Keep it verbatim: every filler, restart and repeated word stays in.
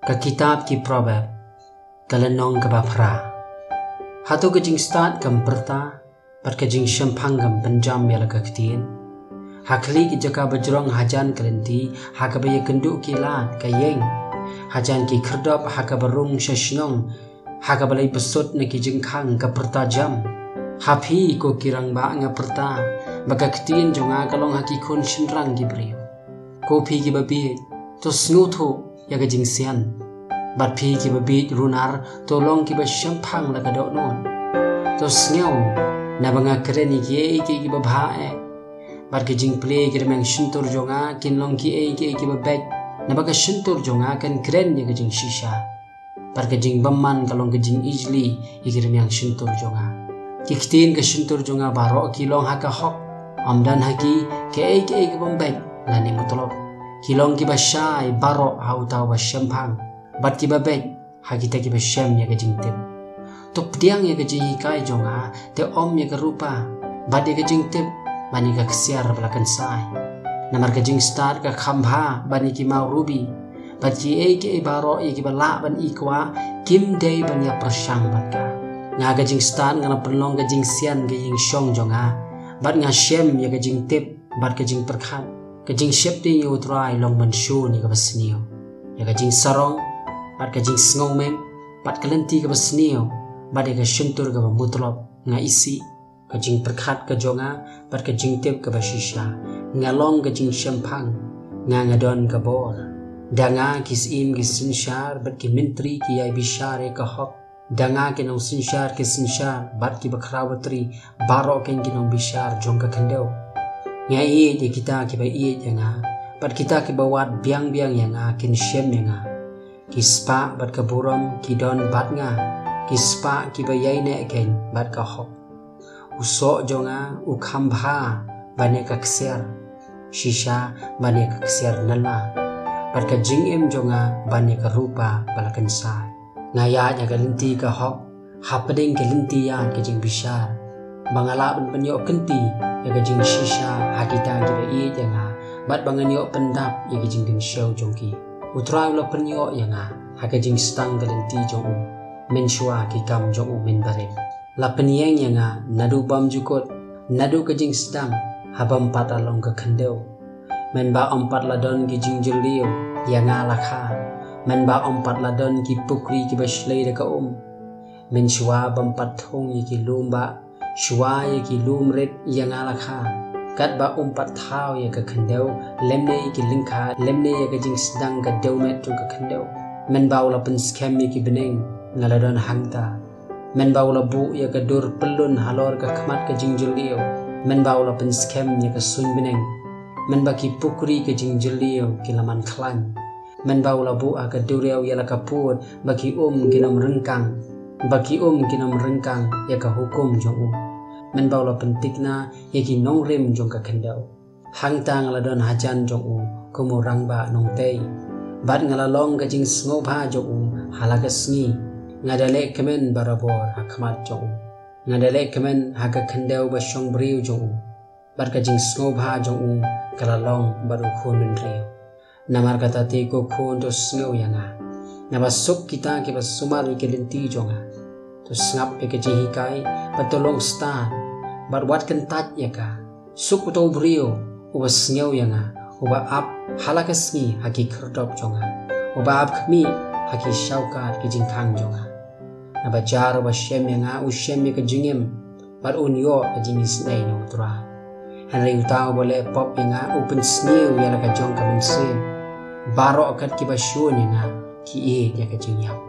Ka kitab ki Proverb, ka lynnong kaba phra. Hato ka jingstad kam pyrta, bad ka jingshemphang kam pynjam ïa la ka ktien? Ha khlieh ki jaka bajrong hajan ka lynti, ha kaba ïakynduh ki lad ka ïeng. Hajan ki khyrdop ha kaba rung sha shnong, ha kaba leit bsut na ki jingkhang ka pyrta jam. Ha phi ko ki rangbah nga pyrta, ba ka ktien jong nga ka long ha ki khun shynrang ki briew. Ko phi kiba bieit, to sngewthuh ïa ka jingsian. Bad phi kiba bieit runar, to long kiba shemphang la ka dohnud. To sngew, naba nga kren ïa kiei kiei kiba bha eh. Bad ka jingplie ki rmiang shyntur jong nga kin long kiei kiei kiba beit. Naba ka shyntur jong nga kan kren ïa ka jingshisha. Bad ka jingbymman ka long ka jingijli ïa ki rmiang shyntur jong nga. Ki ktien ka shyntur jong nga baroh ki long ha ka hok. Ym don ha ki kiei kiei kibym beit lane mutlop. Ki long kiba shai baroh ha uta uba shemphang, bad kiba beit ha kita kiba shem ïa ka jingtip. To pdiang ïa ka jinghikai jong nga, te ym ïa ka rupa, bad ïa ka jingtip, bad ïa ka ksiar ba la kynsai. Namar ka jingstad ka kham bha ban ïa ki maw rubi, bad kiei kiei baroh ïa kiba lah ban ikwah, kim dei ban ïa pyrshang bad ka. Nga ka jingstad nga la pynlong ka jingsian ka ïing shong jong nga, bad nga shem ïa ka jingtip bad ka jingpyrkhat. Ka jingsheptieng ïa U Trai long ban shun ïa kaba sniew, ïa ka jingsarong, bad ka jingsngewmem, bad ka lynti kaba sniew, bad ïa ka shyntur kaba mutlop. Nga isih, ka jingpyrkhat ka jong nga, bad ka jingtip kaba shisha. Nga long ka jingshemphang, nga nga don ka bor. Da nga ki syiem ki synshar, bad ki myntri ki ïai bishar ïa ka hok. Da nga ki nongsynshar ki synshar, bad kiba khraw batri, baroh kin ki nongbishar jong ka khyndew. Nga ïeit ïa kita kiba ïeit ïa nga, bad kita kiba wad biang biang ïa nga kin shem ïa nga. Ki spah bad ka burom ki don bad nga, ki spah kiba ïaineh kin bad ka hok. U soh jong nga u kham bha ban ïa ka ksiar shisha, ban ïa ka ksiar nala, bad ka jingim jong nga ban ïa ka rupa ba la kynsai. Nga ïaid ha ka lynti ka hok, hapdeng ka lynti ïaid ka jingbishar, ba nga lah ban pynïoh kynti ïa ka jingshisha ha kita kiba ïeit ïa nga, bad ba ngan ïoh pyndap ïa ka jingkynshew jong ki. U Trai u la pynïoh ïa nga ha ka jingsdang ka lynti jong u, mynshuwa ki kam jong u mynbarim. La pynïeng ïa nga naduh bymjukut, naduh ka jingsdang, ha bym pat la long ka khyndew. Mynba ym pat la don ki jingjylliew ïa nga la kha, mynba ym pat la don ki pukri kiba shlei da ka um. Mynshuwa bym pat thung ïa ki lum bah, shuwa ïa ki lum rit ïa nga la kha. Katba um pat thaw ïa ka khyndew, lymne ïa ki lyngkha, lymne ïa ka jingsdang ka dewmet jong ka khyndew. Mynba u la pynskhem ïa ki bneng, nga la don hangta. Mynba u la buh ïa ka dur pyllun halor ka khmat ka jingjylliew, mynba u la pynskhem ïa ka suiñ bneng, mynba ki pukri ka jingjylliew ki la man khlaiñ. Mynba u la buh ha ka duriaw ïa la ka pud, ba ki um kin ym ryngkang, ba ki um kin ym ryngkang ïa ka hukum jong u. Mynba u la pyntikna ïa ki nongrim jong ka khyndew. Hangta nga la don hajan jong u kum u rangbah nongtei, bad nga la long ka jingsngewbha jong u ha la ka sngi. Nga da leh kmen barabor ha khmat jong u. Nga da leh kmen ha ka khyndew ba shong briew jong u, bad ka jingsngewbha jong u ka la long bad u khun bynriew. Namar kata te ko khun to sngew ïa nga, naba suk kita kiba sumar ïa ki lynti jong nga. To sngap ïa ka jinghikai, bad to long stad, bad wat kyntait ïa ka. Suk uta u briew uba sngew ïa nga, uba ap ha la ka sngi ha ki khyrdop jong nga, uba ap khmih ha ki shawkad ki jingkhang jong nga. Naba jar uba shem ïa nga u shem ïa ka jingim, bad un ïoh ka jingisynei na U Trai. Hynrei uta uba leh pop ïa nga u pynsniew ïa la ka jong ka mynsiem. Baroh kat kiba shun ïa nga ki ïeit ïa ka jingïap.